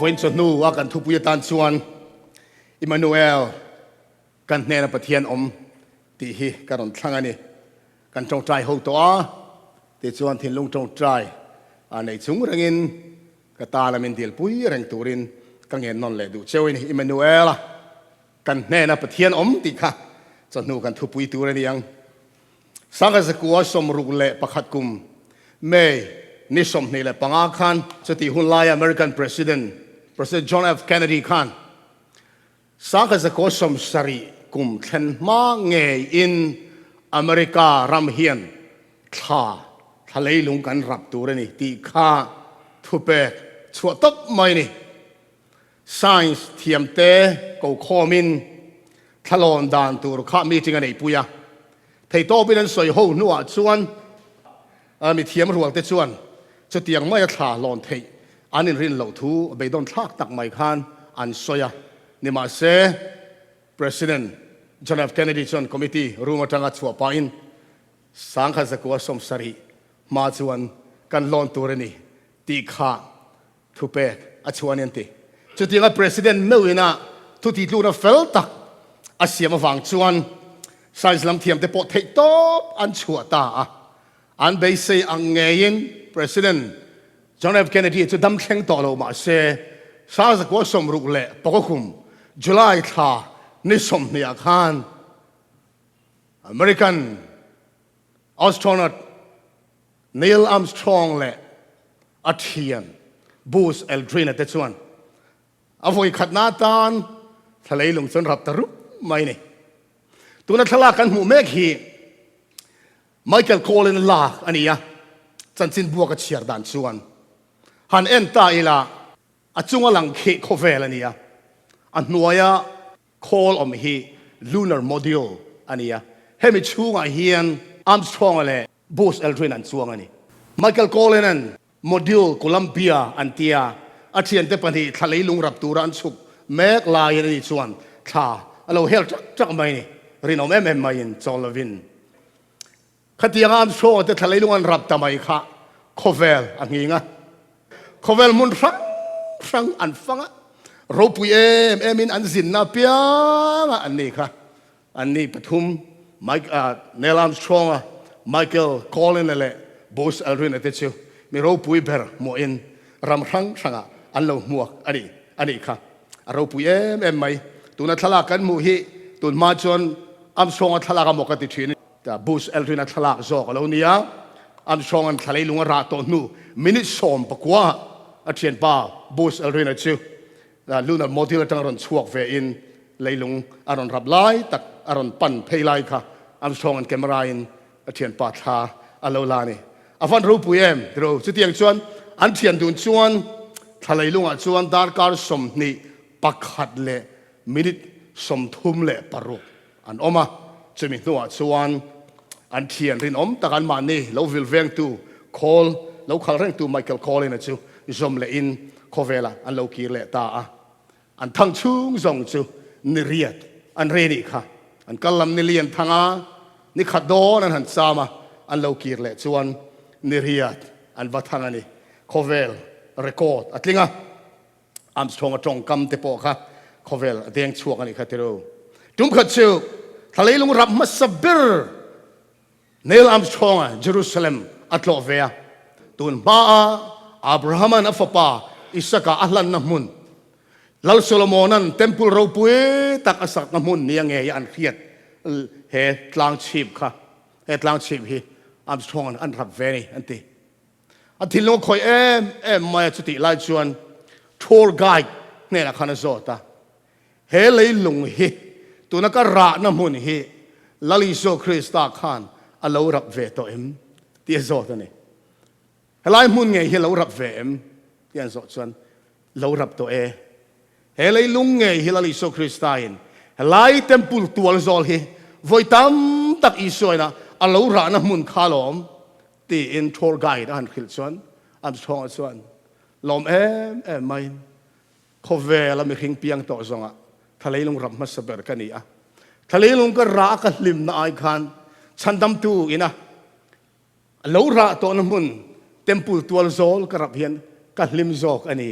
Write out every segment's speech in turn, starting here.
Vawiin chawhnu a kan thupui atan chuan Immanuel kan hnena Pathian awm tih hi ka rawn thlang a ni. Kan tawngtai ho tawh a, tichuan thinlung tawngtai a nei chung rengin ka tana min dilpui reng turin ka ngen nawn leh duh cheu a ni. Immanuel-a kan hnena Pathian awm tih kha chawhnu kan thupui tur a ni ang. Sangha zakua 61 kum May ni 25 khan chutih hun laia American President, President John F. Kennedy khan Sangha zakua 70 kum thlen hma ngeiin America ram hian thla thla leilung kan rap tur a ni tih kha thupek chhuah tawp mai a ni. Science thiamte ko khawmin thlalawn dan tur kha meeting a neihpui a, theitawpin an sawi ho hnuah chuan mi thiam rualte chuan chutiang maia thla lawn theih an inrin loh thu beidawn thlak tak mai khan an sawi a. Nimahse, President John F. Kennedy chuan committee room atanga chhuah pahin 1970 hma chuan kan lawn tur a ni tih kha Thupek a chhuah a ni an ti. Chutianga President meuhin a thutitlukna fel tak a siam avang chuan Science lam thiamte pawh theih tawp an chhuah ta a. An beisei ang ngeiin President John F. Kennedy chu dam thleng tawh lo mah se, 1965 kum July thla ni 20 ah khan American astronaut Neil Armstrong leh a thian Buzz Aldrin-a te chuan a vawi khatna atan thla leilung chuan rap ta rup mai a ni. Tuna thlalak kan hmuh mek hi Michael Collin lak a ni a, chanchin buak a chhiar dan chuan han en ta ila a chunga lang khi khawvel a ni a, a hnuaia Khawl awm hi Lunar Module a ni a, hemi chhungah hian Armstrong-a leh Buzz Aldrin an chuang a ni. Michael Collin-a'n Module Columbia an tia a thiante pahnih thla leilung rap tura an chhuk mek laiin ani chuan thla a lo hel ṭak ṭak mai a ni. Rinawm em em maiin chawl lovin Khatianga Armstrong-a te thla leilung an rap ta mai kha khawvel a nghing a. Khawvel hmun hrang hrang an fang a, ropui em emin an zinna apianga an ni kha. An ni pathum, Mike, Neil Armstrong-a, Michael Collin-a leh Buzz Aldrin-a te chu mi ropui ber hmuahin ram hrang hrangah an lo hmuak a ni a nih kha. A ropui em em mai. Tuna thlalak kan hmuh hi tunhma chuan Armstrong-a thlalak a maw ka ti thin. Buzz Aldrin-a thlalak zawk a lo ni a, Armstrong-a'n thla leilung a rah tawh hnu minute 19 a thianpa Buzz Aldrin-a chu lunar module atanga rawn chhuak ve in leilung a rawn rap lai tak a rawn pan phei lai kha Armstrong-a'n camera-in a thianpa thla a lo la a ni. A van ropui em? Tiro, chutiang chuan an thian dun chuan thla leilungah chuan darkar 21 leh minute 36 An awm a, chumi hnuah chuan an thian rinawm tak anmahni lo vil vengtu khawl lo khalh rengtu Michael Collin-a chu zawm lehin khawvelah an lo kir leh ta a. An thang chhung zawng chu ni riat an re nih kha. An kal lam ni lian thang a, ni khat dawn an han cham a, an lo kir leh chuan ni riat an va thang a ni. Khawvel record a tling a. Armstrong a tawngkam te pawh kha khawvel a deng chhuak a nih kha tiro. Tum khat chu thla leilung rap hmasa ber Neil Armstrong a Jerusalem a tlawh ve a. Tun hma a Abraham-an a fapa Isaka a hlanna hmun, Lal Solomon-an temple ropui tak a sakna hmun nia ngei an hriat he tlang chhip kha, he tlang chhip hi Armstrong-an an rap ve a ni an ti. A thinlung a khawih em em mai a, chutih lai chuan tour guide hnenah khan a zawt a, He leilung hi tuna ka rahna hmun hi Lal Isua Krista khan a lo rap ve tawh em? tih a zawt a ni. Helai hmun ngei hi a lo rap ve em? tih an zawh chuan lo rap tawh e. He leilung ngei hi Lal Isua Krista in helai temple tual zawl hi vawi tam tak Isua ina a lo rahna hmun kha alawm Tiin tour guide a han hrilh chuan Armstrong-a chuan lawm em em maiin, Khawvela mihring piang tawh zawngah thla leilung rap hmasa ber ka ni a, thla leilung ka rah a ka hlimna ai khan chhandamtu ina a lo rah tawhna hmun temple tual zawl ka rap hian ka hlim zawk a ni.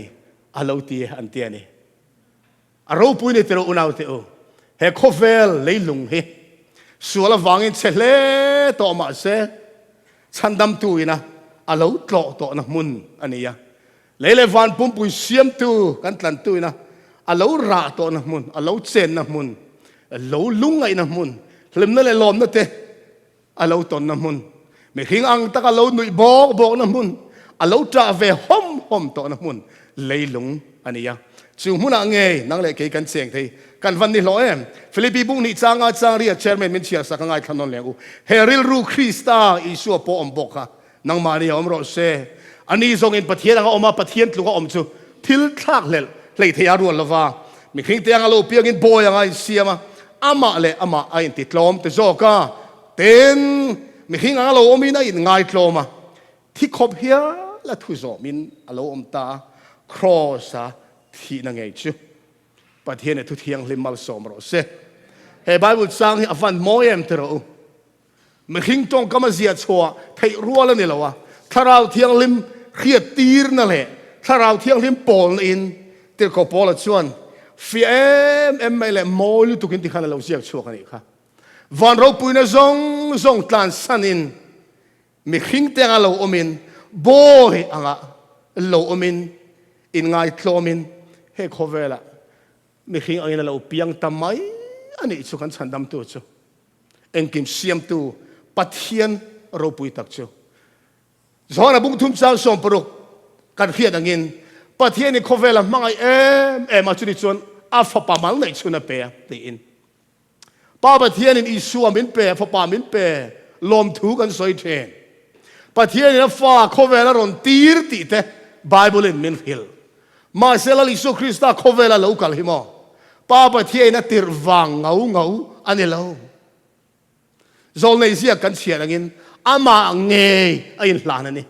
a lo ti e an ti a ni. A ropui ni tiro unaute u, he khawvel leilung hi sual avangin chhe hle tawh mah se, chhandamtu ina a lo tlawh tawhna hmun a ni a. Lei leh van pumpui siamtu kan tlantu ina a lo rah tawhna hmun, a lo chenna hmun, lo lungngaihna hmun, hlimna leh lawmna te a lo tawnna hmun, mihring ang taka lo nuih bawk bawkna hmun, a lo ṭah ve hawm hawm tawhna hmun leilung a ni a. Chu hmunah ngei nang leh kei kan cheng thei kan van ni hlawh em? Philippi buk nih changa chang ria chairman min chhiar sak a ngaithla nawn leh ang u. He rilru Krista Isua pawh awm bawk kha nangmahni a awm rawh se. Ani zawngin Pathian anga awm a, Pathian tluka awm chu thil thlak hlelh hlei thei a rual lova. Mihring te anga lo piangin bawi anga a insiam a, amah leh amah a intitlawm te zawk a. Tin, mihring anga lo awmin a inngaitlawm a, thi khawp hial a thu zawmin a lo awm ta a, Kraws-a thihna ngei chu Pathian e thu thianghlim malsawm rawh se. He Bible chang hi a van mawi em ti rawh u. Mihring tawngkam a ziah chhuah theih rual a ni lo a, Thlarau Thianghlim hriat tirna leh Thlarau Thianghlim pawlna in Tirhkoh Paula chuan fiah em em mai leh mawi lutuk in tikhan a lo ziak chhuak a nih kha. Van ropuina zawng zawng tlansan in mihring te anga lo awm in bawi anga lo awm in inngaitlawm in he khawvelah Mihring angin a lo piang ta mai a nih chu kan chhandamtu chu. Engkim siamtu Pathian ropui tak chu. Johana bung thum chang 60 kan hriat angin Pathianin khawvela hmangaih em em a chuni chuan a fapa mal neih chhun a pe a tiin. Pa Pathianin Isua min pe, Fapa min pe, lawmthu kan sawi thin. Pathianin a fa khawvel a rawn tir tih te Bible-in min hrilh. Mahse Lal Isua Krista khawvel a lo kal hi maw? Pa Pathianin a tirh vang ngau ngau a ni lo. Zawlnei ziak kan chhiar angin amah ngei a inhlan a ni.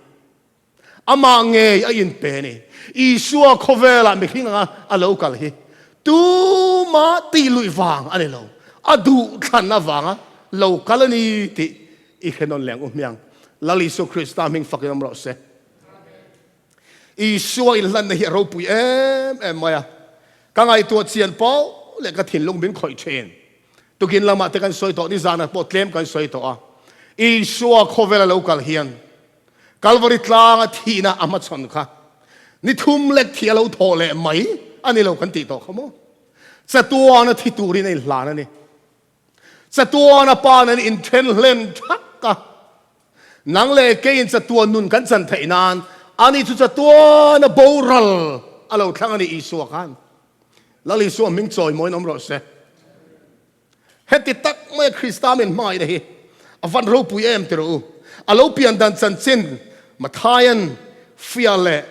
Amah ngei a inpe a ni. Isua khawvelah mihring anga a lo kal hi tuma tih luih vang a ni lo. A duh thlan avanga lo kal a ni tih i hre nawn leng u hmiang. Lal Isua Krista hming fakin awm rawh se. Isua inhlanna hi a ropui em em mai a. Ka ngaihtuah chian pauh leh ka thinlung min khawih thin. Tukin lamah te kan sawi tawh, nizanah pawh tlem kan sawi tawh a. Isua khawvela lo kal hian Kalvari tlanga thihna a hmachhawn kha ni thum lek thi a lo thawh leh mai a ni lo kan tih tawh kha maw? Chatuana thi turin a inhlan a ni. Chatuana pa'n an inthen hlen thak a, nang leh keiin chatuan nun kan chan theih nan ani chu chatuana boral a lo thlang a ni Isua khan. Lal Isua hming chawimawiin awm rawh se. Heti tak maia Krista min hmangaihna hi a van ropui em ti rawh u. A lo pian dan chanchin Mathaian fia leh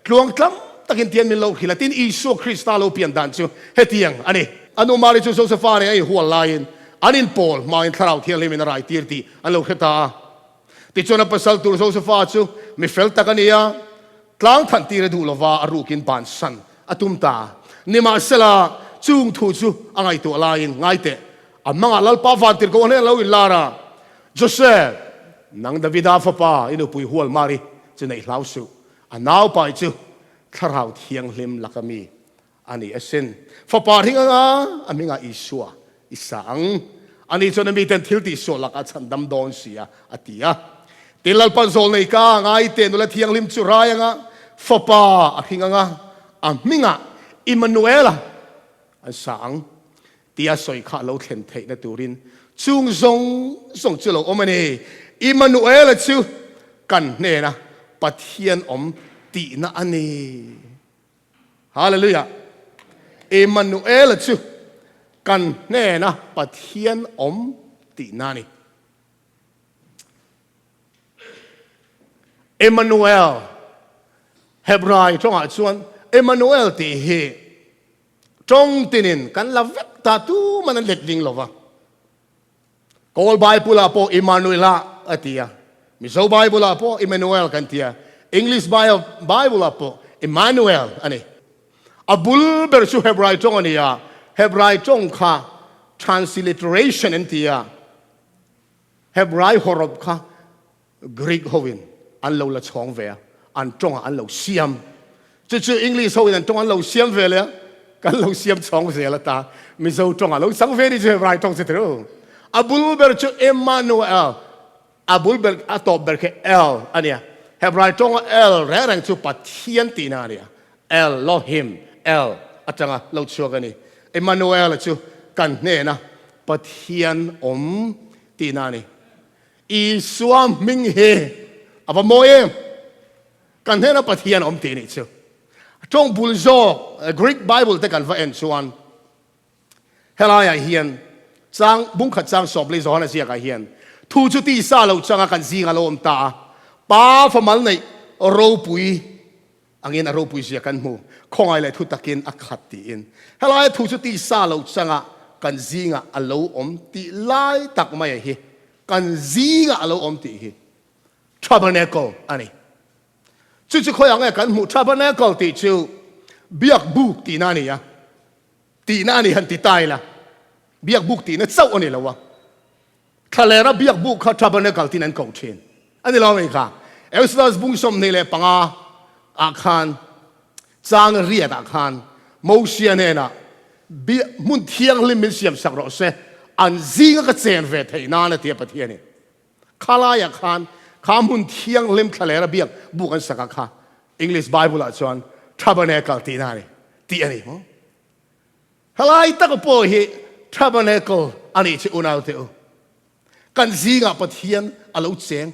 tluang tlam takin tian min lo hrilh a, tin Isua Krista lo pian dan chu hetiang a ni. A nu Mari chu Josefa nen a inhual laiin an inpawl hmain Thlarau Thianghlimin a rai tir tih an lo hre ta a. Tichuan a pasal tur Josefa chu mi fel tak a ni a, Tlang than tir a duh lova a rukin bansan a tum ta. Nimahsela, chung thu chu a ngaihtuah laiin, Ngai teh, a hmangah Lalpa vantirhkoh a hnen lo inlar a, Joseph, nang Davida fapa i nupui hual Mari chu neih hlau suh, a naupai chu Thlarau Thianghlim laka mi A ni asin. Fapa hring anga a hmingah Isua i sa ang. Ani chuan a miten thil tihsuah lakah a chhan dam dawn si a, a ti a. Tin, Lalpan zawl nei ka ngai te nula thianghlim chu rai anga fapa a hring anga a hmingah Immanuela an sa ang tia sawi kha a lo thlen theihna turin chung zawng zawng chu lo awm a ni. Immanuela chu kan hnena Pathian awm tihna a ni. Hallelujah! Emmanuela chu kan hnena Pathian awm tihna a ni. Emmanuel, Hebrai tawngah chuan Emmanuel tih hi tawng tinin kan la vek ta tuman an let ding lova. Kawl Bible-ah pawh Immanuel-ah a ti a, Mizo Bible-ah pawh Immanuel kan ti a, English Bible-ah pawh Emmanuel a ni. A bul ber chu Hebrai tawng a ni a, Hebrai tawng kha transliteration an ti a, Hebrai hawrawp kha Greek hoin an lo la chhawng ve a, an tawngah an lo siam. Chu chu English ho in an tawng an lo siam ve leh a, kan lo siam chhawng zel ata Mizo tawng a lo chang ve ni chu Hebrai tawng chu tirh. A bul ber chu Emmanuel, a bul ber a tawp ber khi El a nia. Hebrai tawnga El reng reng chu Pathian tihna a nia. Elohim, El atanga lo chhuak a ni. Emmanuel chu kan hnena Pathian awm tihna a ni. Isua hming hi a va mawi em? Kan hnena Pathian awm tih nih chu. Tawng bul zawk Greek Bible te kan va en chuan helaiah hian chang bungkhat chang sawpli Johana ziakah hian thu chu tisa lo changa kan zinga lo awm ta a, Pa famal neih ropui angin a ropui zia kan hmu, khawngaih leh thu takin a khat tiin. Helaia thu chu tisa lo changa kan zingah a lo awm tih lai tak mai hi kan zingah a lo awm tih hi Tabernacle a ni. Chu chu khawiah nge kan hmuh? Tabernacle tih chu biak buk tihna a ni a, tihna a ni han ti ta ila, biak buk tihna chauh a ni lo a. Thlalera biak buk kha Tabernacle tiin an koh thin a ni lo mai kha. Exodus bung 25 ah khan chang riat ah khan Mosia hnenah biak hmun thianghlim min siam sak rawh se, an zinga ka chen ve theih nan a ti a Pathianin. Khalaiah khan kha hmun thianghlim thlalera biak buk an sak a kha English Bible ah chuan Tabernacle tihna a ni tih a ni maw? Helai taka pawh hi Tabernacle a nih chu unaute u. Kan zingah Pathian a lo cheng.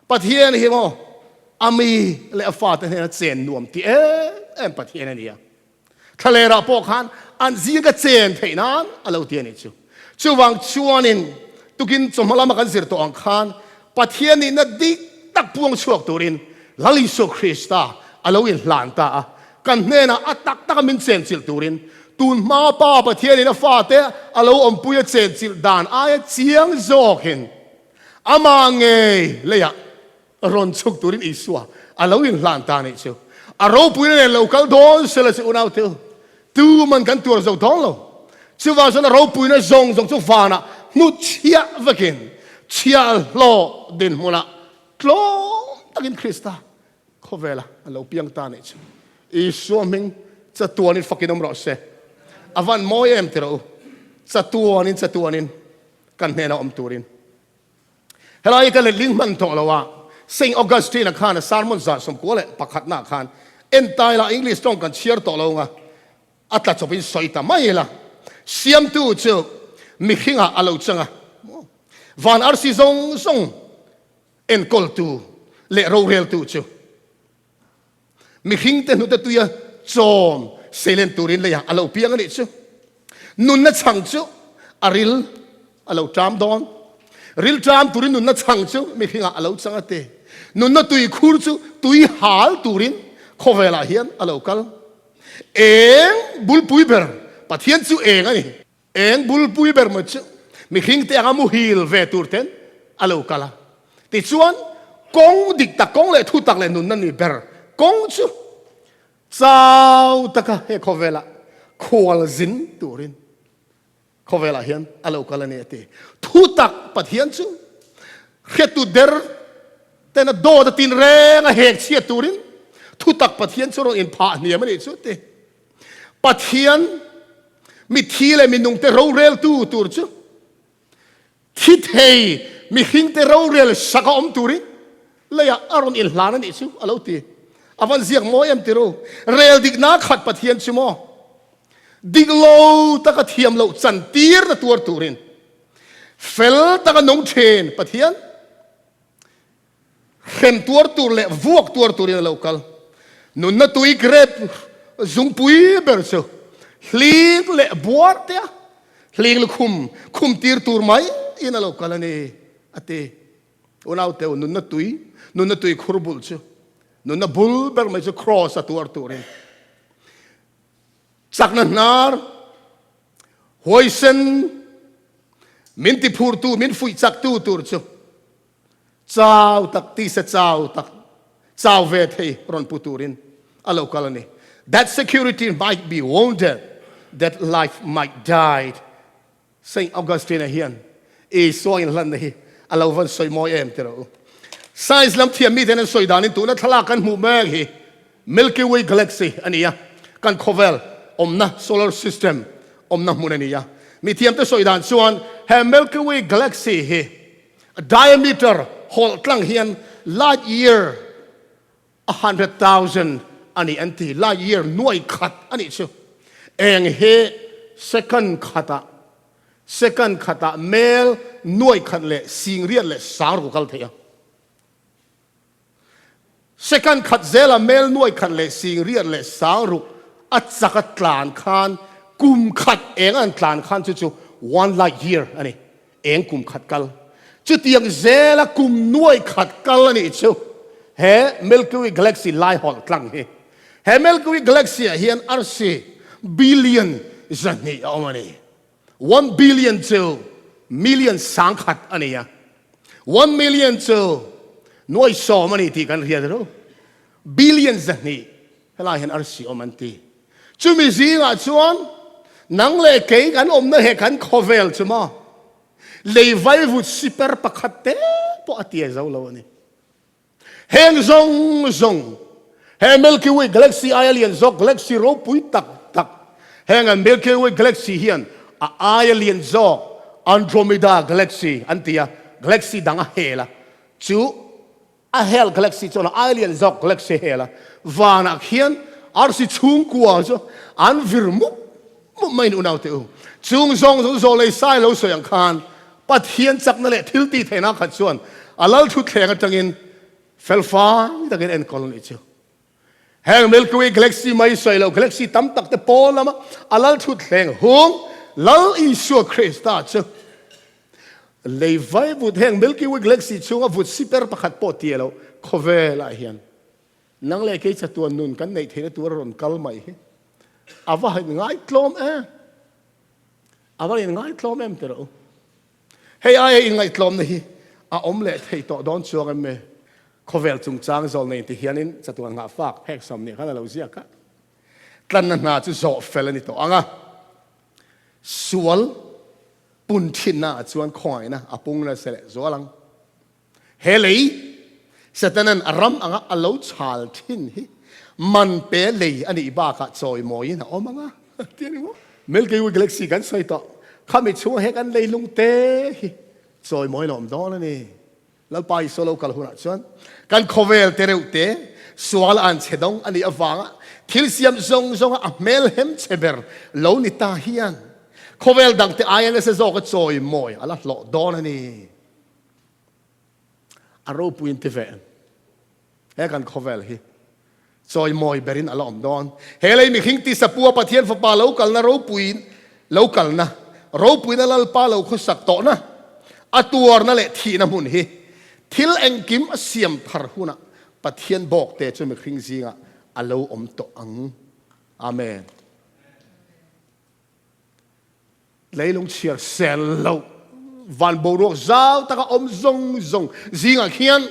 Pathian hi maw a mi leh a fate hnena chen nuam ti em em Pathian a ni a. Thlalerah pawh khan an zinga chen theih nan a lo ti a nih chu. Chuvang chuanin tukin chawhma lama kan zir tawh ang khan Pathian nihna dik tak puang chhuak turin Lal Isua Krista a lo inhlan ta a. Kan hnenah a tak taka min chenchilh turin tun hma Pa Pathianin a fate a lo awmpui a chenchilh dan aia chiang zawkin amah ngei leiah Rawn chhuk turin Isua a lo inhlan ta nih chu. A ropuina nen lo kal dawn sela chu unau te u, tuman kan tuar zo dawn lo. Chuvang chuan a ropuina zawng zawng chu vanah hnutchhiah vekin chhiahhlawh dinhmunah tlawm takin Krista khawvela a lo piang ta nih chu. Isua hming chatuanin fakin awm rawh se. A van mawi em ti rawh u. Chatuanin chatuanin kan hnenah awm turin. Helai hi ka letling hman tawh lo a, Saint Augustine-a khan a sermon 91 ah khan entaila English tawng kan chhiar tawh lo nga, a tla chawpin sawi ta mai ila. Siamtu chu mihringah a lo chang a, van arsi zawng zawng enkawltu leh roreltu chu. Mihringte hnute tuia chawm seilen turin leiah a lo piang a nih chu. Nunna chhang chu a ril a lo ṭam dawn. Ril ṭam turin nunna chhang chu mihringah a lo chang a ti. Nunna tui khur chu tui hal turin khawvelah hian a lo kal. Eng bulpui ber Pathian chu eng a ni. Eng bulpui ber maw chu mihringte anga muhil ve tur ten a lo kal a. Tichuan, kawng dik tak, kawng leh thu tak leh nunna ni ber kawng chu chau taka he khawvelah khual zin turin khawvelah hian a lo kal a ni a ti. Thu tak Pathian chu hriattu der tena dawt a tin reng a hek chhiat turin thu tak Pathian chu rawn inphah hniam a nih chu a ti. Pathian mithi leh minungte roreltu tur chu thi thei mihringte rorel sak a awm turin leiah a rawn inhlan a nih chu a lo ti. A van ziak mawi em tiru? Rel dikna khat Pathian chu maw? Dik lo taka thiam loh chantir na tuar turin fel taka nung thin Pathian Hrem tuar tur leh vuak tuar turin a lo kal. Nunna tui grep zungpui ber chu hling leh buar te a hling lukhum khum tir tur mai in a lo kal a ni, a ti. Unau teu, nunna tui, nunna tui khur bul chu, nunna bul ber mai chu cross a tuar turin chakna hnar, huaisen, min tiphurtu, min fuih chaktu tur chu Chau tak tisa chau tak chau ve thei rawn pu turin a lo kal a ni. That security might be wounded, that life might die. Saint Augustine-a hian Isua inhlanna hi a lo van sawi mawi em ti rawh u. Science lam thiam miten an sawi danin tuna thlalak kan hmuh mek hi. Milky Way Galaxy a ni a, kan khawvel awmna solar system awmna hmun a ni a. Mithiamte sawi dan chuan he Milky Way Galaxy hi diameter hawlh tlang hian light year 100,000 a ni an ti. Light year nuai khat a nih chu. Eng hi second khatah second khatah mel nuai khat leh singriat leh sangruk a kal thei a. Second khat zela mel nuai khat leh singriat leh sangruk a chak a tlan khan kum khat eng an tlan khan chu chu one light year a ni. Eng kum khat kal. Chutiang zela kum nuai khat kal a nih chu he Milky Way Galaxy lai hawlh tlang hi. He Milky Way Galaxy ah hian arsi billion 200 a awm a ni. 1 billion chu million 10,000 a ni a, 1 million chu nuai sawm a ni tih kan hriat ru. Billion 200 helai hian arsi awm an ti. Chumi zingah chuan nang leh kei kan awmna he kan khawvel chu maw lei vaivut siper pakhat te pawh a tia zo lo a ni. Heng zawng zawng, he Milky Way Galaxy aia lian zawk galaxy ropui tak tak, heng an Milky Way Galaxy hian a aia lian zawk Andromeda Galaxy an ti a, galaxy dang a hel a, chu a hel galaxy chuan a aia lian zawk galaxy a hel a, vanah khian arsi chhungkua chu an vir mup mup mai ni unaute u. Chung zawng zawng zawh lei sai lo sawi ang khan Pathian chakna leh thil tih theihna khat chuan a lal thutthleng atangin felfai takin enkawl a nih chu. Heng Milky Way Galaxy mai sawi loh galaxy tam tak te pawn lama a lal thutthleng hung Lal Isua Krista chu lei vai vut heng Milky Way Galaxy chhunga vut siper pakhat pawh tia loh khawvelah hian nang leh kei chatuan nun kan neih theihna tur a rawn kal mai hi a va han ngaitlawm em. A va inngaihtlawm em tirh u. Hei aia inngaihtlawmna hi a awm leh thei tawh dawn chuang em me? Khawvel chungchang zawl nei ti hianin chatuan nghah fak phek sawm nih khan a lo ziak a. Tlanna hna chu zawh fel a ni tawh ang a. Sual pun thinna ah chuan khawngaihna a pung nasa leh zual ang. He lei, Satanan a ram anga a lo chhal thin hi man pe lei a nih bakah chawimawiin a awm ang a, ti a ni maw? Milky Way Galaxy kan sawi tawh, khami chhunga he kan leilung te hi chawimawiin a awm dawn a ni. Lalpa Isua lo kal hunah chuan kan khawvel te reuh te sual an chhe dawng a nih avanga thil siam zawng zawnga a hmelhem chhe ber lo ni ta hian khawvel dangte aia nasa zawka chawimawi a la hlawh dawn a ni. A ropui in ti ve em? He kan khawvel hi chawimawi berin a la awm dawn. He lei mihring tisapua Pathian fapa lo kalna ropui lo kalna ropuina Lalpa lo khawsak tawhna a tuarna leh thihna hmun hi thil engkim a siam thar hunah Pathian bawkte chu mihring zingah a lo awm tawh ang. Amen. Leilung chhiar sel loh van boruak zau taka awm zawng zawng zingah khian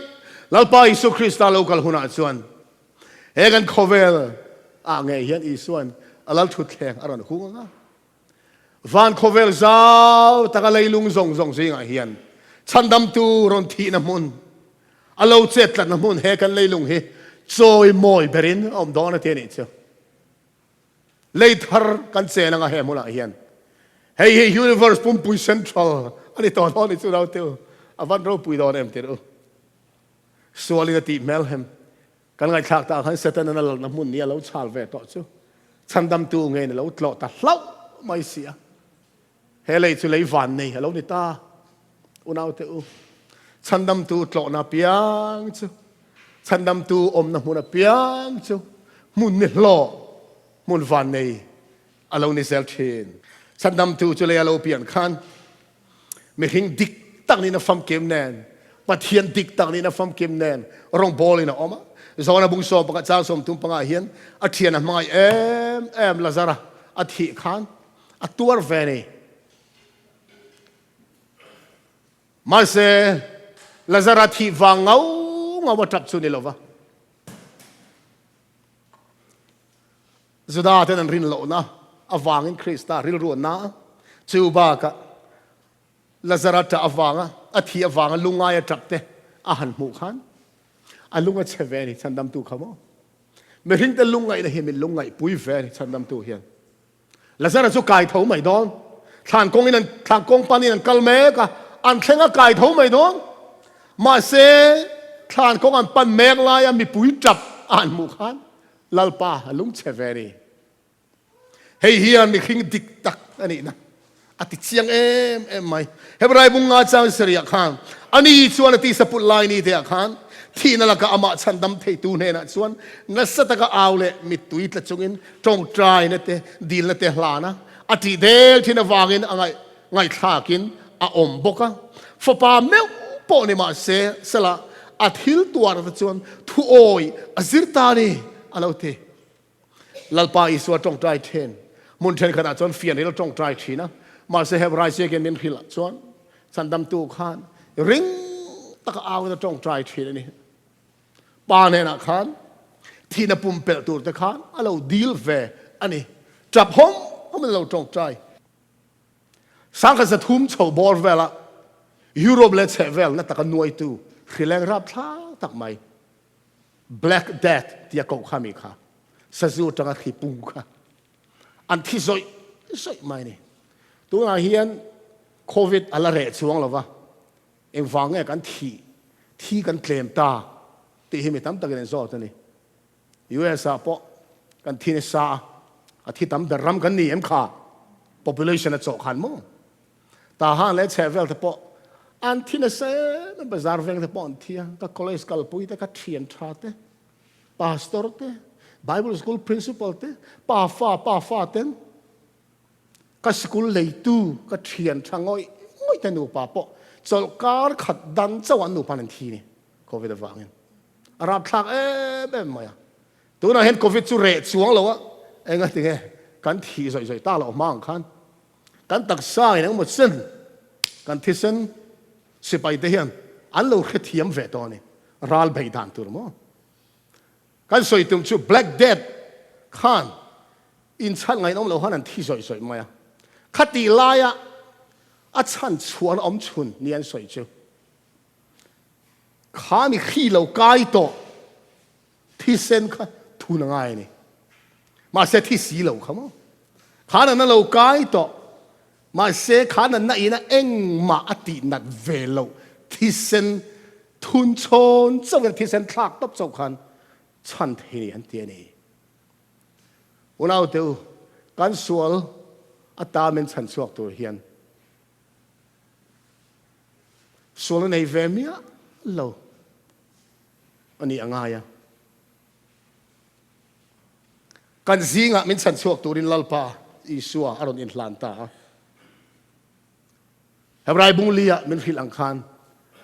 Lalpa Isua Krista lo kal hunah chuan he kan khawvel ah ngei hian Isuan a lal thutthleng a rawn hung ang a. Van khawvel zau taka leilung zawng zawng zingah hian chhandamtu rawn thihna hmun, a lo chettlatna hmun he kan leilung hi chawimawi berin a awm dawn a ti a nih chu. Lei thar kan chen anga he hmunah hian hei hi universe pumpui central a ni tawh dawn ni chu naute u a van ropui dawn em tirh u sualin a tih hmel hem kan ngaihthlak tak khan Satan an a lalna hmun ni a lo chhal ve tawh chu chhandamtu ngeiin a lo tlawh ta hlauh mai si a. He lei chu lei van nei a lo ni ta. Unaute u, chhandamtu tlawhna apiang chu, chhandamtu awmna hmun apiang chu hmun ni hlawh, hmun van nei a lo ni zel thin. Chhandamtu chu lei a lo pian khan mihring dik tak niin a famkim nen, Pathian dik tak niin a famkim nen rawngbawlin a awm a. Johana bung sawm pakhat chang 35 hian a thian a hmangaih em em Lazara a thih khan A tuar ve ni. Mahse, Lazara thih vang ngau ngau a tap chu ni lova. Juda ten an rin lohna avangin Krista rilru an na a. Chu bakah Lazara tah avanga a thih avanga lungai a tap te a han hmuh khan a lung a chhe ve a ni. Chhandamtu kha maw? Mihringte lungngaihna hi min lungngaihpui ve a ni chhandamtu hian. Lazara chu kai tho mai dawn. Thlan kawngin an thlan kawng panin an kal mek a, an thleng a kai tho mai dawn. Mahse, thlan kawng an pan mek laia mipui tap a han hmuh khan Lalpa a lungchhe ve a ni. Hei hian mihring dik tak a nihna a ti chiang em em mai. Hebrai bunga chang sarih ah khan ani chuan a tisa put lai ni te ah khan thihna lakah amah chhandam theitu hnenah chuan nasa taka au leh mittui tla chungin tawngtaina te dilna te hlan a, a tih del thin avangin a ngaih ngaihthlakin a awm bawk a. Fapa meuh pawh ni mah se sela a thil tuar te chuan thuawi a zir ta a ni a lo ti. Lalpa Isua tawngtai thin. Hmun thenkhatah chuan fianril tawngtai thin a, mahse Hebrai ziakin min hrilh ah chuan Chhandamtu khan ring taka auin a tawngtai thin a ni. Pa hnenah khan thihna pumpelh tur te khan a lo dil ve a ni. Tap hawm hawmin a lo tawngtai. Sangkhat 300 chho bawr vela Europe leh chhehvel na taka nuaitu hrileng rapthlak tak mai Black Death tia koh kha mi kha sazu atanga thli pung kha an thi zawih zawih mai a ni. Tunah hian Covid a la reh chuang lo va, engvang nge kan thih thi kan tlem ta tih hi mi tam takin an zawt a ni. US ah pawh kan thi nasa a, a thi tam ber ram kan ni em kha? Population a chawh khan maw? Tahan leh chhehvel te pawh an thi nasa em em, bazar veng te pawh an thi a, ka college kalpui te, ka thian tha te, pastor te, bible school principal te, pa fa pa fa ten, ka school leitu ka thian tha ngawih ngawih te nupa pawh chawlhkar khat dan chauh an nupa an thi ni covid avangin a rapthlak em em mai a. Tunah hian covid chu reh chuang lo a, engatinge kan thih zawih zawih tak loh hma ang khan Kan taksa in engemaw chen kan thisen sipai te hian an lo hrethiam ve tawh a ni. Ral beih dan tur maw? Kan sawi tum chu Black Death khan inchhan ngainawm lo khan an thi zawih zawih mai a. Khatih laia a chhan chhuahna awm chhun ni an sawi chu kha mi hri lo kai tawh Thisen kha thun a ngai a ni. Mahse thi si lo kha maw? Kha natna lo kai tawh. Mahse kha natna ina engmah a tih nat ve loh. Thisen thun chhawn chauh in thisen thlak tawp chauh khan chhan thei ni an ti a ni. Unaute u, kan sual ata min chhan chhuak tur hian sual a nei ve miah lo. A nih a ngai a. Kan zingah min chhan chhuak turin Lalpa Isua a rawn inhlan ta a. Hebrai bung lia min hrilh ang khan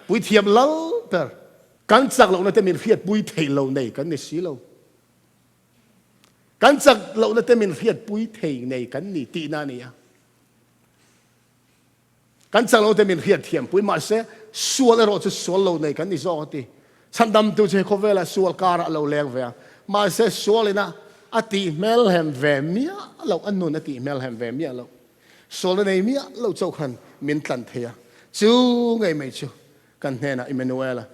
puithiam lal ber kan chak lohna te min hriatpui thei lo nei kan ni si lo. Kan chak lohna te min hriatpui thei nei kan ni tihna a ni a. Kan chak lo te min hriat thiam pui mahse sual erawh chu sual lo nei kan ni zawk a ti. Chhandamtu chu he khawvelah sual karah a lo leng ve a, mahse sual ina a tih hmelhem ve miah loh, a nun a tih hmelhem ve miah loh, sualna nei miah loh chauh khan min tlan thei a. Chu ngei mai chu kan hnenah Immanuela,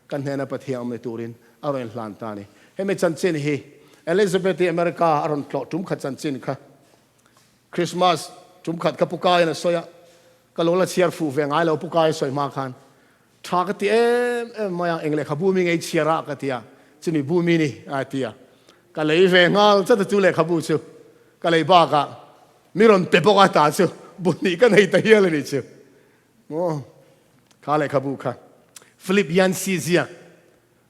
kan hnena Pathian awm ni turin a rawn inhlan ta a ni. Hemi chanchin hi Elizabeth-i America a rawn tlawh tum khat chanchin kha Christmas tum khat ka pu kaiin a sawi a, ka lo la chhiar fuh ve ngai lo pu kai a sawi hma khan tha ka ti em em mai a, eng lehkhabu mi ngei chhiar a ka ti a, chumi bu mi ni a ti a, ka lei ve nghal chat a chu lehkhabu chu ka lei bakah mi rawn pe bawk a ta chu bu hnih ka nei ta hial a ni chu maw kha lehkhabu kha Philip Yancey ziak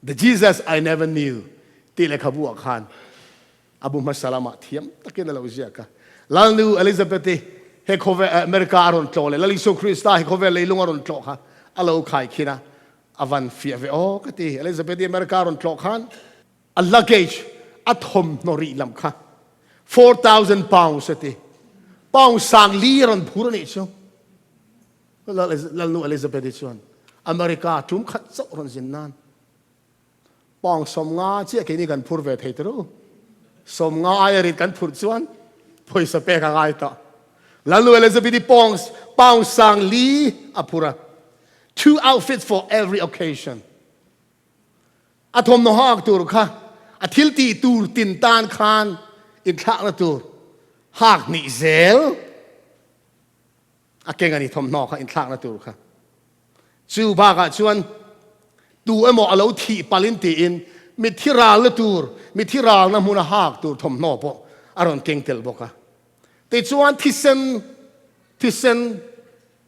The Jesus I Never Knew tih lehkhabu ah khan A bu hmasa lamah thiam takin a lo ziak a. Lalnu Elizabeth-i he khawvel America a rawn tlawh leh Lal Isu Krista he khawvel leilung a rawn tlawh kha a lo khaikhin a, a van fiah ve aw ka ti. Elizabeth-i America a rawn tlawh khan a luggage a thawmhnaw rih lam kha 4000 pounds a ti. Pound 4000 a rawn phur a nih chu. Lalnu Elizabeth-i chuan America tum khat chauh rawn zin nan Pawng 50 chiah keini kan phur ve thei turu. 50 aia rit kan phurh chuan pawisa pek a ngai tawh. Lalnu Elizabeth-i pawng pound 4000 a phur a. Two outfits for every occasion. A thawmhnaw hak tur kha A thil tih tur tin tan khan inthlakna tur hak hnih zel a keng a ni thawmhnaw kha inthlakna tur kha. Chu bakah chuan tu emaw a lo thih palhin tiin mitthi ralna tur, mitthi ralna hmuna hak tur thawmhnaw pawh a rawn keng tel bawk a. Tichuan thisen, thisen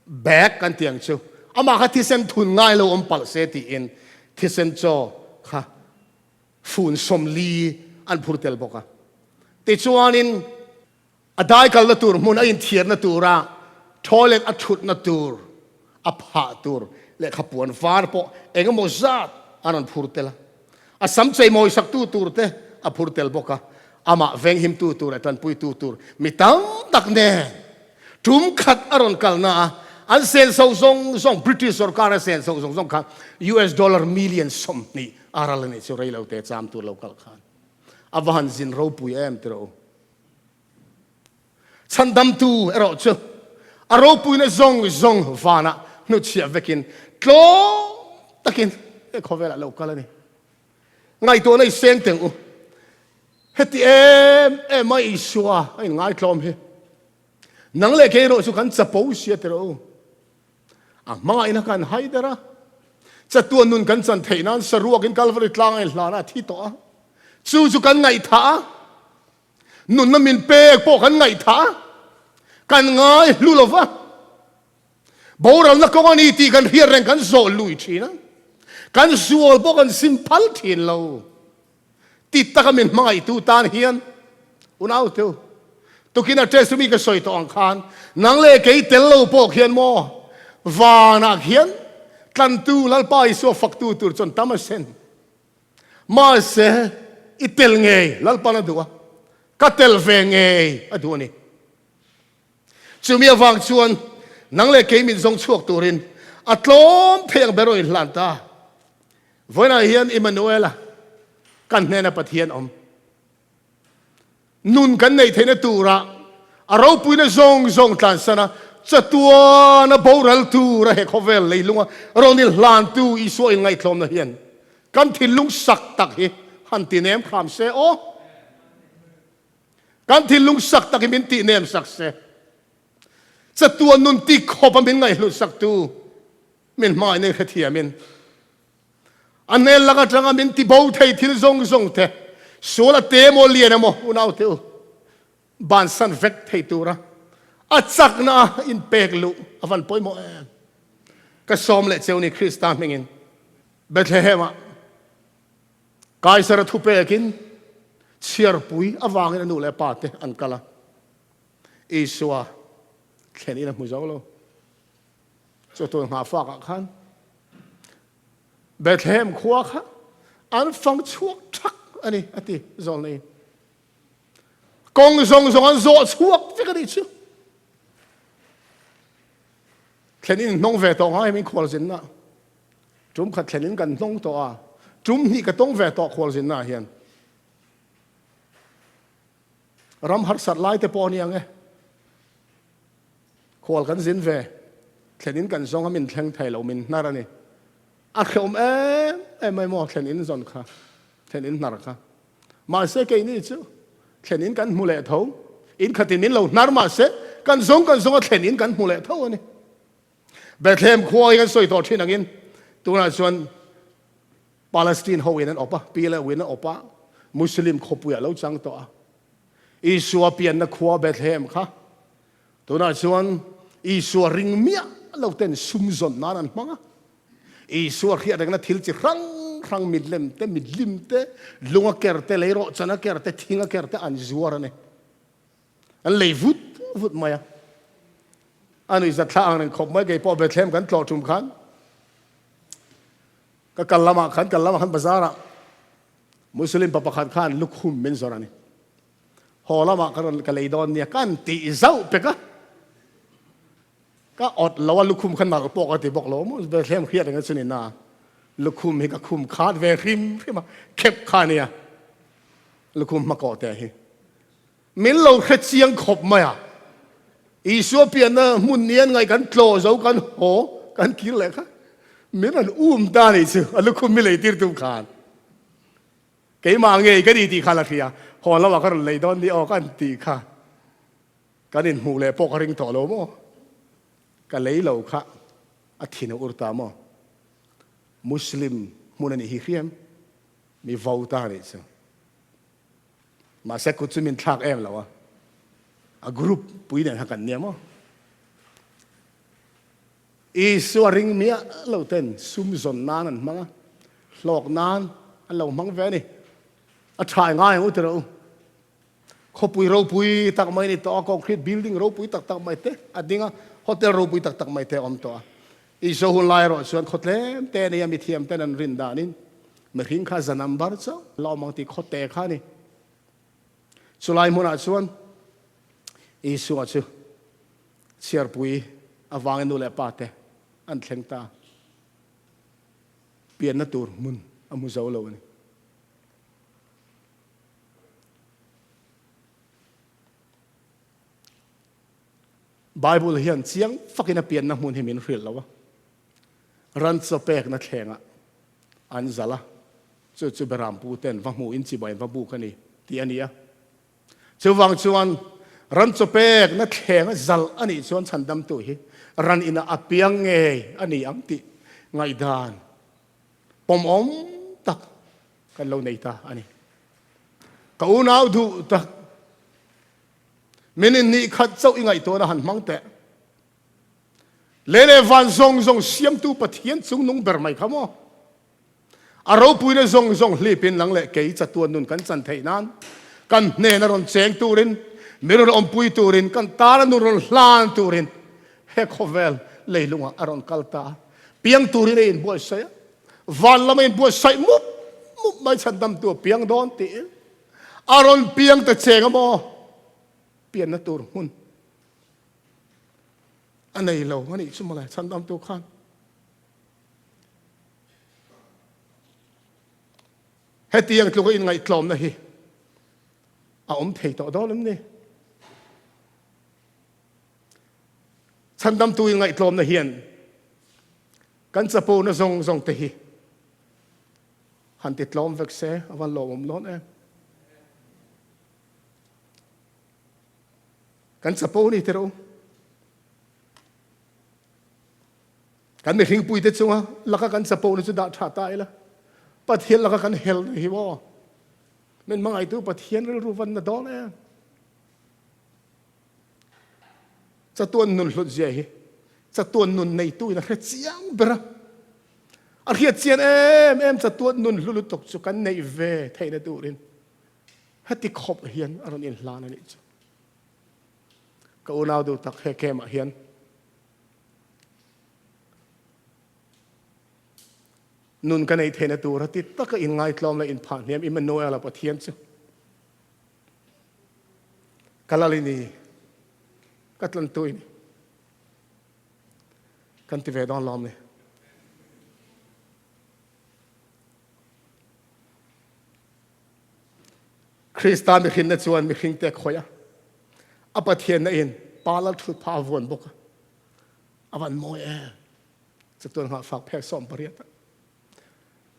bag kan tih ang chu, amah kha thisen thun ngai lo awm palh se tiin thisen chaw kha fun 40 an phur tel bawk a. Tichuanin a dai kalna tur hmun, a inthiarna tura toilet a thutna tur, a phah tur lehkha puan var pawh eng emaw zat an rawn phur tel a. A sam cheimawi saktu tur te a phur tel bawk a, amah venghimtu tur leh tanpuitu tur mi tam tak nen tum khat a rawn kalna a, an senso zawng zawng, British sorkar a senso zawng zawng kha US dollar million 20 a ral a nih chu reilo te cham tur lo kal khan a va han zin ropui em tiraw u. Chhandamtu erawh chu a ropuina zawng zawng vanah hnutchhiah vekin tlawm takin he khawvelah lo kal a ni. Ngaihtuahna i seng teng u. Heti em em a Isua a inngaitlawm hi. Nang leh kei erawh chu kan chapo sia tiraw u. A hmangaihna kan hai der a, chatuan nun kan chan theih nan saruakin Kalvari tlang a inhlan a, a thi tawh a. Chu chu kan ngaihthah a. Nunna min pek pawh kan ngaihthah a, kan ngai hlu lo va. Boralna kawng a ni tih kan hriat reng kan zawh lui thin a, kan sual pawh kan sim phal thin lo. Ti taka min hmangaihtu tan hian unau teu, tukin a test mi ka sawi tawh ang khan nang leh kei tel lo pawh khian maw vanah khian tlantu Lalpa Isua faktu tur chuan tam a sen. Mahse, i tel ngei Lalpan a duh a, ka tel ve ngei a duh a ni. Chumi avang chuan nang leh kei min zawng chhuak turin a tlawm thei ang ber rawn inhlan ta. Vawiinah hian Immanuela kan hnena Pathian awm. Nun kan neih theihna turah a ropuina zawng zawng tlansan a, chatuan a boral tur a he khawvel leilunga rawn inhlantu Isua inngaihtlawmna hian kan thinlung sak tak hi han ti nem hram se aw. Kan thinlung sak tak hi min tih nem sak se. Chatuan nun ti khawp a min ngaihhlut saktu min hmangaihna i hrethiamin A hmel lak atanga min ti bo thei thil zawng zawng te, sual a te emaw lian emaw unaute u bansan vek thei tura a chakna a inpek luh a van pawimawh em. Ka sawm leh cheu ni Krista hmingin Bethlehem-ah Kaisara thupekin chhiarpui avangin a nu leh pa te an kal a, Isua thlen in a hmu zo lo. Chawtawi nghahfak ah khan Bethlehem khua kha an fang chhuak thak a ni a ti zawlnei. Kawng zawng zawng an zawh chhuak vek a nih chu. Thlen in hnawng ve tawh ngai min khualzinna. Tum khat thlen in kan hnawng tawh a. Tum hnih ka tawng ve tawh khualzinna hian. Ram harsat lai te pawh a ni ang e. Khual kan zin ve, thlen in kan zawng a min thleng thei lo, min hnar a ni. A hrehawm em em mai maw thlen in zawn kha, thlen in hnar kha. Mahse keini chu thlen in kan hmu leh tho, in khatin min lo hnar mahse kan zawng kan zawng a thlen in kan hmu leh tho a ni. Bethlehem khua hi kan sawi tawh thin angin tunah chuan Palestine ho in an awp a, PLO in an awp a, Muslim khawpui ah lo chang tawh a. Isua pianna khua Bethlehem kha tunah chuan Isua ring miah lo ten sum zawn nan an hmang a. Isua hriat rengna thil chi hrang hrang mitlem te, mitlim te, lunga ker te, leirawhchana ker te, thinga ker te an zuar a ni. An lei vut vut mai a. A nuihzat thla ang reng khawp mai kei pawh Bethlehem kan tlawh tum khan ka kal lamah khan kal lamah khan bazar ah Muslim pa pakhat khan lukhum min zawrh a ni. Haw lamah ka rawn ka lei dawn nia kan tih zauh pek a. Ka awt lo a lukhum kha nalh pawh ka ti bawk lo maw Bethlehem hriat reng a chu ni na. Lukhum hi ka khum khat ve hrim hrim a khep kha nia lukhum hmakawh te hi. Min lo hre chiang khawp mai a. Isua pianna hmun ni an ngaih kan tlawh zo kan haw kan kir leh kha min rawn um ta nih chu a lukhum mi lei tir tum khan. Keimah ngei ka ni tih kha la hria. Haw lamah ka rawn lei dawn ni aw ka han tih kha. Kan inhmuh leh pawh ka ring tawh lo maw? Ka lei lo kha a thin a ur ta maw? Muslim hmun a nih hi hriam mi vo ta a nih chu. Mahse kut chu min thlak em lo a, a group pui nen kha kan nia maw? Isua ring miah lo ten sum zawn nan an hmang a, hlawk nan an lo hmang ve a ni. A tha ngai ang u tiraw u. Khawpui ropui tak mai a ni tawh a, concrete building ropui tak tak mai te a ding a, hotel ropui tak tak mai te a awm tawh a. Isua hun lai erawh chuan khaw tlem te a nei a, mithiam ten an rin danin mihring kha za number chauh la awm ang tih khaw te kha a ni. Chulai hmunah chuan Isua chu chhiarpui avangin nu leh pa te an thleng ta. Pianna tur hmun a hmu zo lo a ni. Bible hian chiang fakin a pianna hmun hi min hrilh lo a. Ran chaw pekna thlengah an zalh a, chu chu Berampu ten va hmuhin chibai va buk a ni tih a ni a. Chuvang chuan ran chaw pekna thlenga zalh a nih chuan chhandamtu hi ran inah a piang ngei a ni ang tih ngaihdan pawmawm tak kan lo nei ta a ni. Ka unau duh tak, min innih khat chauh i ngaihtuahna han hmang teh. Lei leh van zawng zawng siamtu Pathian chung nung ber mai kha maw? A ropuina zawng zawng hlipin nang leh kei chatuan nun kan chan theih nan kan hnena rawn cheng turin, min rawn awmpui turin, kan tana nun rawn hlan turin he khawvel leilungah a rawn kal ta a. Piang turin a inbuatsaih a, van lama inbuatsaih mup mup mai chhandamtu a piang dawn tiin a rawn piang ta cheng a maw? Pianna tur hmun a nei lo a nih chu mawle chhandamtu khan. Hetiang tluka inngaihtlawmna hi a awm thei tawh dawn em ni? Chhandamtu inngaihtlawmna hian kan chapona zawng zawng te hi han ti tlawm vek se a van lawmawm dawn em. Kan chapo ni tiraw? Kan mihringpuite chunga laka kan chapona chu dah tha ta ila, Pathian laka kan hel ni hi maw? Min hmangaihtu Pathian rilru van na dawn em? Chatuan nun hlut zia hi chatuan nun neitu in a hre chiang ber a. A hriat chian em em chatuan nun hlu lutuk chu kan neih ve theihna turin heti khawp hian a rawn inhlan a nih chu. Ka unau duh tak he camp ah hian Nun ka neih theihna tura ti taka inngaitlawm leh inphah hniam Immanuel-a Pathian chu ka lal i ni, ka tlantu i ni kan ti ve dawn lawm ni. Krista mihrinna chuan mihringte a khawih a, a Pathianna in Pa lal thut phah a vuan bawk a. A van mawi em! Chatuan nghahfak phek 18 ah.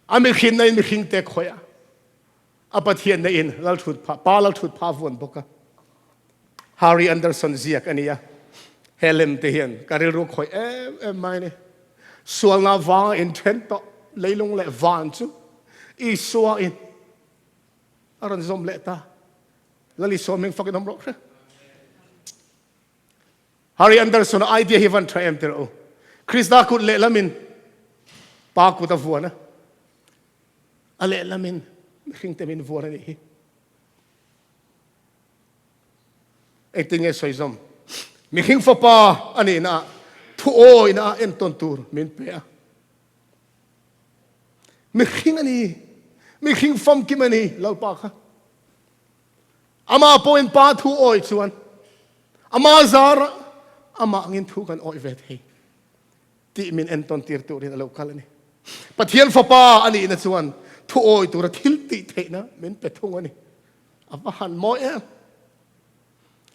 A mihrinna in mihringte khawih a, a Pathianna in lal thut phah, Pa lal thut phah a vuan bawk a. Harry Anderson ziak a ni a. He lem te hian ka rilru khawih em em mai ni. Sualna vanga inthen tawh leilung leh van chu Isua in a rawn zawm leh ta. Lal Isua hming fakin awm rawh hre. Harry Anderson a idea hi van tha em tirh u. Krista kut lehlamin pa kut a vuan a, a lehlamin mihring te min vuan a nih hi. Engtin nge sawi zawm? Mihring fapa a nihna ah thu awina ah entawn tur min pe a. Mihring a ni, mihring famkim a ni Lalpa kha. Amah pawhin Pa thu awih chuan ama zarah amah angin thu kan awih ve thei tih min entawn tir turin a lo kal a ni. Pathian Fapa a nihna chuan thu awih tura thil tih theihna min pe thung a ni. A va han mawi em!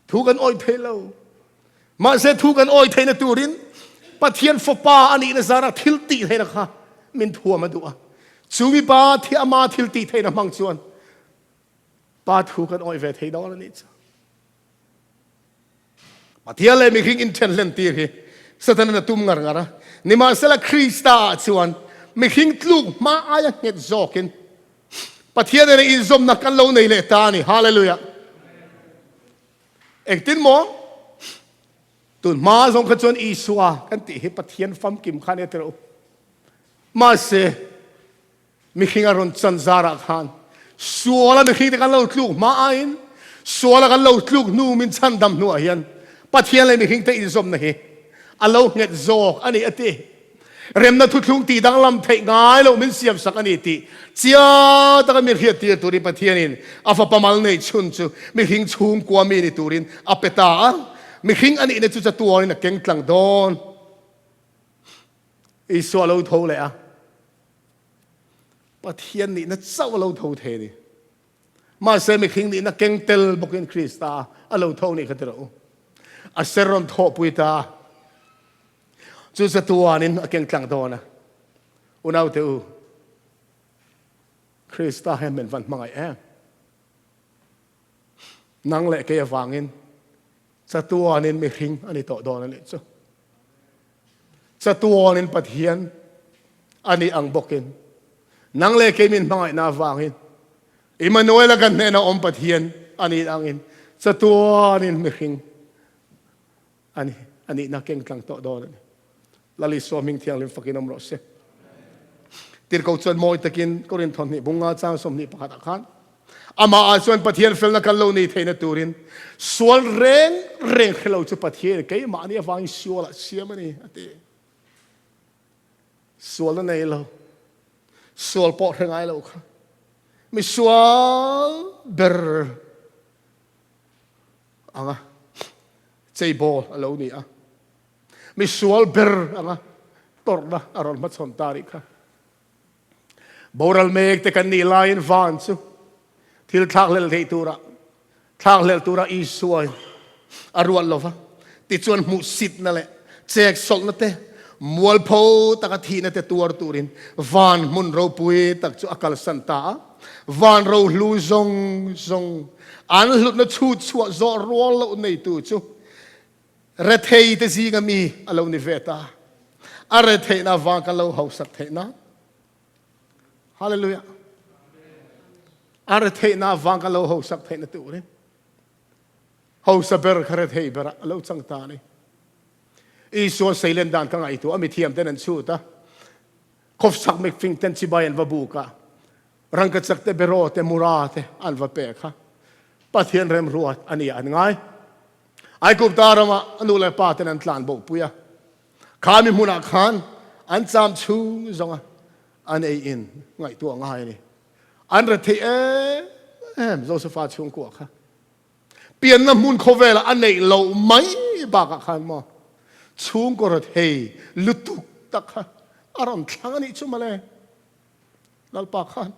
Thu kan awih thei lo. Mahse thu kan awih theihna turin Pathian Fapa a nihna zarah thil tih theihna kha min thuam a duh a. Chu mipa thi ama thil tih theihna hmang chuan. Pa thu kan awih ve thei dawn a nih chu. Pathian leh mihring inthen hlen tir hi Satanan a tum ngar ngar a. Nimahsela Krista ah chuan mihring tluk hma aia nghet zawkin Pathian nena inzawmna kan lo nei leh ta a ni. Hallelujah! Engtin maw? Tun hma zawng kha chuan Isua kan tih hi Pathian famkim kha nia tirh u. Mahse, mihring a rawn chan zarah khan suala mihringte kan lo tluk hma aiin suala kan lo tluk hnu min chhandam hnuah hian Pathian leh mihringte inzawmna hi a lo nghet zawk a ni a ti. Remna thuthlung tih danglam theih ngai loh min siamsak a ni tih chiang taka min hriattir turin Pathianin a fapa mal neih chhun chu mihring chhungkua mi ni turin a pe ta a. Mihring a nihna chu chatuanin a keng tlang dawn. Isua a lo tho leh a, Pathian nihna chauh a lo tho thei a ni. Mahse mihring nihna keng tel bawkin Krista a lo tho nih kha ti rawh u. A ser rawn thawhpui ta a. Chu chatuanin a keng tlang dawn a. Unaute u, Krista hian min van hmangaih em? Nang leh kei avangin chatuanin mihring a ni tawh dawn a nih chu. Chatuanin Pathian a nih ang bawkin nang leh kei min hmangaihna avangin Immanuela kan hnena awm Pathian a nih angin chatuanin mihring A ni, a nihna keng tlang tawh dawn a ni. Lal Isua hming thianghlim fakin awm rawh se. Tirhkoh chuan mawi takin Korinth thawhnih bunga chang 21 ah khan Amah ah chuan Pathian felna kan lo nei theihna turin sual reng reng hre lo chu Pathian keimahni avangin sualah siam a ni a ti. Sualna nei lo, sual pawh hre ngai lo kha mi sual ber anga cheibawl a lo ni a, misual ber anga tawrhna a rawn hmachhawn ta rih kha. Boral mek te kan nih laiin van chu thil thlakhlelh theih tura thlakhlelh tura Isua a ruat lova, tichuan hmuhsitna leh cheksawlhna te mualpho taka thihna te tuar turin van hmun ropui tak chu a kalsan ta a. Van rohlu zawng zawng an hlutna chhut chhuah zawh rual loh neitu chu rethei te zinga mi a lo ni ve ta. A retheihna avang kan lo hausak theih nan. Hallelujah. A retheihna avang kan lo hausak theihna turin hausa ber kha rethei berah a lo chang ta a ni. Isua seilen dan ka ngaihtuah a mithiam ten an chhut a. Khawsak mifing ten chibai an va buk a, rangkachak te, beraw te, mura te an va pek a, Pathian remruat a ni an ngai. Aigupta ramah a nu leh pa ten an tlan bo pui a, kha mi hmunah khan an cham chhung zawng a an ei in ngaihtuah ngai a ni. An rethei em em Josefa chhungkua kha. Pianna hmun khawvelah a neih loh mai bakah khan maw chhungkaw rethei lutuk tak kha a rawn thlang a nih chu mawle Lalpa khan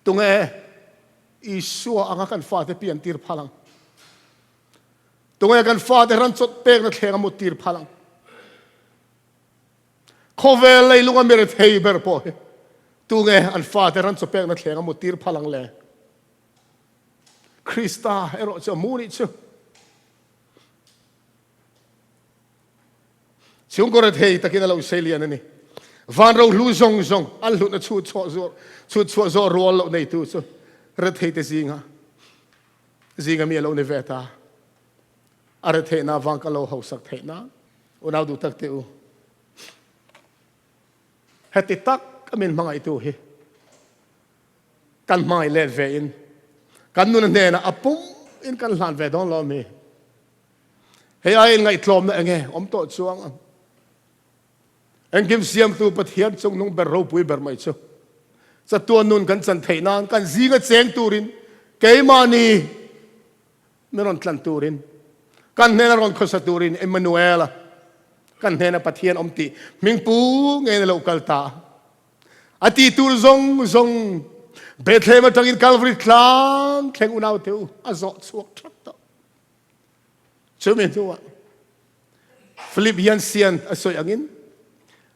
tunge Isua anga kan fate pian tir phal ang tunge kan fate ran chawt pekna thleng a mut tir phal ang Khawvel leilunga mi rethei ber pawh hi tunge an fate ran chawpekna thleng a muttir phal ang le? Krista erawh chu a mu nih chu. Chhungkaw rethei takin a lo seilian a ni. Van rohlu zawng zawng an hlutna chhut chhuah zawh chhut chhuah zawh rual loh neitu chu rethei te zinga zinga mi a lo ni ve ta. A retheihna avang ka lo hausak theih nan unau duh tak teh u. Heti tak a min hmangaihtu hi kan hmangaih let ve in kan nuna hnenah a pum in kan hlan ve dawn lo mi. Hei ai in ngaihtlawmna enge awm tawh chuang ang. Engkim siamtu Pathian chungnung ber ropui ber mai chu chatuan nun kan chan theih nan kan zinga cheng turin keimahni Min rawn tlan turin, kan hnena rawn khawsa turin Emmanuel-a, kan hnena Pathian awm tih hmingpu ngeiin a lo kal ta a. A tih tur zawng zawng Bethlehem atangin Calvary tlang thleng unaute u a zawh chhuak thap tawh. Chumi hnuah Philip hian sian a sawi angin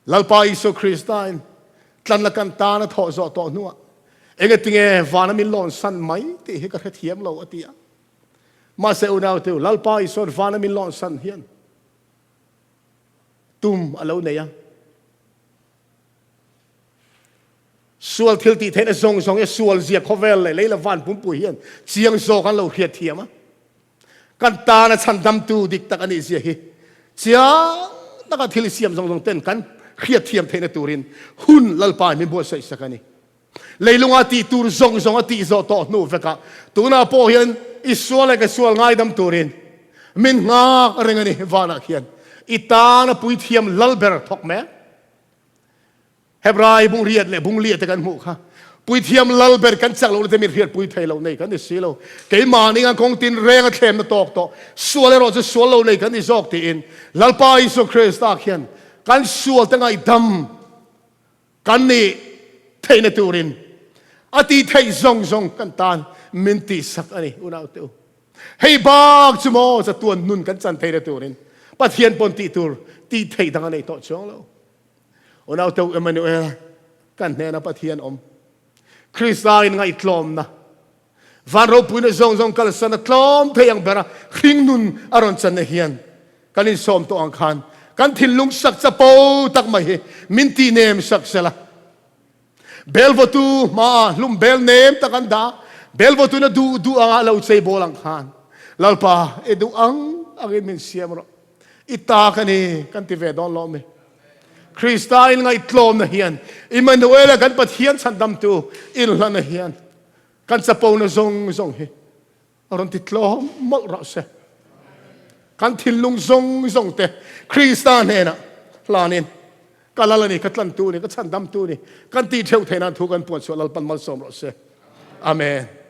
Lalpa Isua Kristain tlanna kan tan a thawh zawh tawh hnuah. Engatinge vana min lawn san mai tih hi ka hrethiam lo a ti a. Mahse unaute u, Lalpa Isuan vana min lawn san hian tum a lo nei a. Sual thil tih theihna zawng zawng hi sual zia khawvel leh lei la van pumpui hian chiang zawk an lo hriat thiam a. Kan tana chhandamtu dik tak a nih zia hi chiang taka thil siam zawng zawng ten kan hriat thiam theihna turin hun Lalpa in min buatsaih sak a ni. Leilunga tih tur zawng zawng a tih zawh tawh hnu vekah tunah pawh hian i sual leh ka sual ngaidam turin min nghak reng a ni. Vanah khian i tana puithiam lal ber thawk mek. Hebrai bung riat leh bung liah te kan hmuh kha. Puithiam lal ber kan chak lohna te min hriatpui thei lo nei kan ni si lo. Keimahni ang kawng tin reng a thlemna tawk tawh. Sual erawh chu sual lo nei kan ni zawk tiin Lalpa Isua Krista khian kan sual te ngaihdam kan nih theihna turin a tih theih zawng zawng kan tan min tihsak a ni unaute u. Hei bak chu maw chatuan nun kan chan theihna turin Pathian pawn tih tur tih theih dang a nei tawh chuang lo. Unau teu Emmanuel, kan hnena Pathian awm. Krista in ngaihtlawmna, van ropuina zawng zawng kalsan a tlawm thei ang bera hring nun a rawn channa hian kan insawm tawh ang khan kan thinlung sak chapo tak mai hi min ti nem sak sela. Bel vawtu hmaah hlum bel nem tak an dah, bel vawtuna duh duh anga lo chei bawl ang khan Lalpa i duh ang angin min siam rawh. I ta ka ni kan ti ve dawn lo mi. Krista in ngaihtlawmna hian Immanuela kan Pathian chhandamtu inhlana hian kan chapona zawng zawng hi a rawn ti tlawm mawlh rawh se. Kan thinlung zawng zawng te Krista hnenah hlanin ka lal a ni, ka tlantu a ni, ka chhandamtu a ni kan tih theuh theih nan thu kan puan chhuah Lalpan malsawm rawh se. Amen.